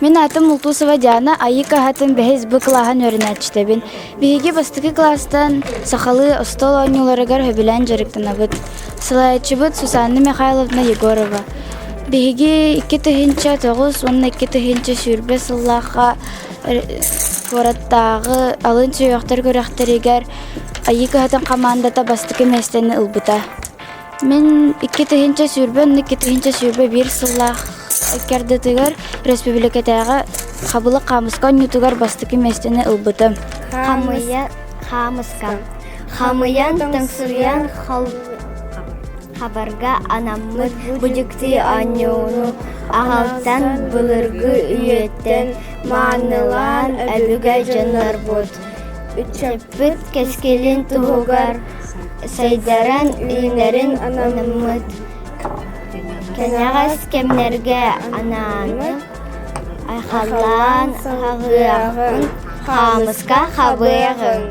Мин аатым Мултусова Диана, Айыы кыһатын бэһис Б кылааһын үөрэнээччитэбин. Биһиги бастакы кылаастан сахалыы остуол оонньууларыгар сөбүлээн дьарыктанабыт. Салайааччыбыт Сусанна Михайловна Егорова. Биһиги 2009 уонна 2020 сыллаахха куораттааҕы алын сүһүөхтэр күрэхтэригэр Айыы кыһатын хамаандата бастакы миэстэни ылбыта. Мин 2020 уонна 2021 сыллаах ыккардытыгар республикатааҕы хабылык хаамыска оонньуутугар бастакы миэстэни ылбытым. Хамыйа хаамыска. Хамыйан таҥсырыйан хабарга анаммыт бу дьикти оонньууну аҕалтан былыргы үйэттэн маанылаан өбүгэ дьоннорбут Ыччаппыт кэскилин туһугар сайдаран үүнэрин анаммыт кэнэҕэс кэмнэргэ анааммыт айхаллаан хаҕыаҕын, хаамыска хабыаҕыҥ.